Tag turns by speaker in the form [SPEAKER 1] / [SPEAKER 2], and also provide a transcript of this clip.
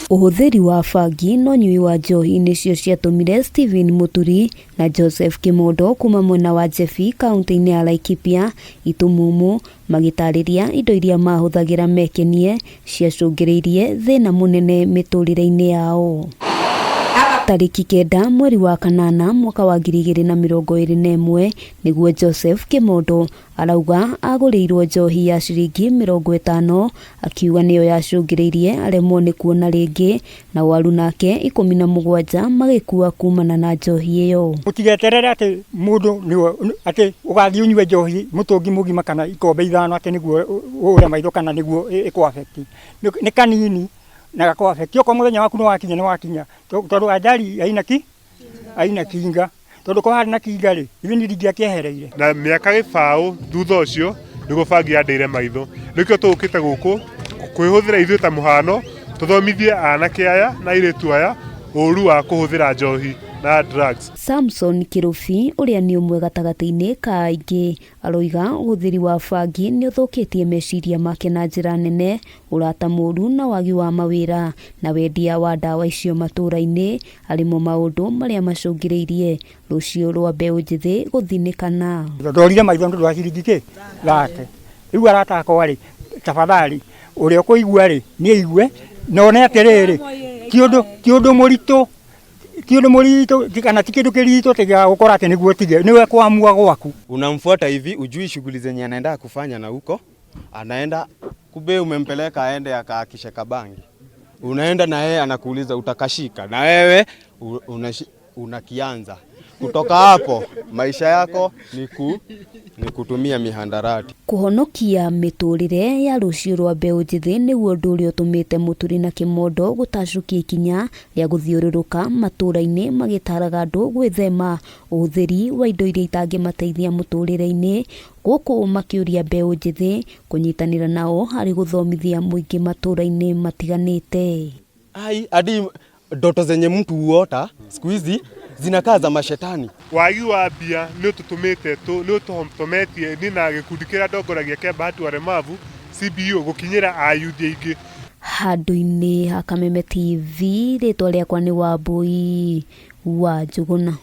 [SPEAKER 1] Ũhũthĩri wa bangi na ũnyui wa njohi nĩcio ciatũmire Stephen Mũturi na Joseph Kĩmondo kuma mwena wa Njebi kaũntĩ-inĩ ya Laikipia itumumu magĩtarĩria indo iria mahũthagĩra mekenie ciacũngĩrĩirie thĩna mũnene mĩtũrĩre-inĩ yao. Tarĩki kenda mweri wa kanana mwaka wa 2021 nĩguo Joseph Kĩmondo Arauga agũrĩirwo njohi ya ciringi 50 akiuga nĩyo yacũngĩrĩirie aremwo nĩ kuona rĩngĩ nao aruna ake 17 magĩkua kumana na njohi ĩyo.
[SPEAKER 2] Mũtigeterere atĩ mũndũ nĩwe atĩ ũgathiĩ ũnyue njohi mũtũngi mũgima kana ikombe ithano atĩ nĩguo ũre maitho kana nĩguo ĩkũ affect. Nĩ kanini na gakũ affect. Okorwo mũthenya waku nĩ wakinya nĩ wakinya tondũ ajali haina ki haina kinga. Tondũ korwo harĩ na kinga rĩ, ithuĩ niĩ ndingĩakĩehereire.
[SPEAKER 3] Na mĩaka gĩbaũ thutha ũcio nĩguo bangi yandeire maitho. Nĩkĩo tũũkĩte gũkũ kwĩhũthĩra ithuĩ ta mũhano tũthomithie anake aya na airĩtu aya ũru wa kũhũthĩra njohi na drugs.
[SPEAKER 1] Samson Kĩrũbi ũrĩa nĩ ũmwe gatagatĩ-inĩ ka aingĩ aroiga ũhũthĩri wa bangi nĩ ũthũkĩtie meciria make na njĩra nene, ũrata mũru na wagi wa mawĩra na wendia wa ndawa icio matũra-inĩ arĩ mo maũndũ marĩa macũngĩrĩirie rũciũ rwa mbeũ njĩthĩ gũthinĩkana.
[SPEAKER 2] Ndorire maitho nĩ ũndũ wa ciringi kĩ thate. Rĩu arata akwa rĩ, tafadhali ũrĩa ũkũigua rĩ, nĩ aigue na one atĩrĩrĩ, ti ũndũ ti ũndũ mũritũ, ti ũndũ mũritũ kana ti kĩndũ kĩritũ atĩ gĩa gũkora atĩ nĩguo ũtige, nĩwe kuamua gwaku.
[SPEAKER 4] Unamfuata hivi ujui shughuli zenye anaenda kufanya na huko anaenda kumbe umempeleka aende akaakishe kabangi, unaenda na yeye anakuuliza utakashika, na wewe unakianza. Kutoka hapo maisha yako ni kutumia mihandarati.
[SPEAKER 1] Kũhonokia mĩtũrĩre ya rũciũ rwa mbeũ njĩthĩ nĩguo ũndũ ũrĩa ũtũmĩte Mũturi na Kĩmondo gũtacũkia ikinya rĩa gũthiũrũrũka matũũra-inĩ magĩtaraga andũ gwĩthema ũhũthĩri wa indo iria itangĩmateithia mũtũrĩre-inĩ, gũkũ makĩũria mbeũ njĩthĩ kũnyitanĩra nao harĩ gũthomithia mũingĩ matũũra-inĩ matiganĩte.
[SPEAKER 4] Ai, hadi ndoto zenye mtu huota siku hizi zinakaa za mashetani.
[SPEAKER 3] Wagi wa mbia nĩ ũtũtũmĩte nĩ ũtũhotometie niĩ na gĩkundi kĩrĩa ndongoragia kĩa Bahati Walemavu CBO gũkinyĩra ayuthi aingĩ.
[SPEAKER 1] Handũ-inĩ ha Kameme TV, rĩtwa rĩakwa nĩ Wambui wa Njũgũna.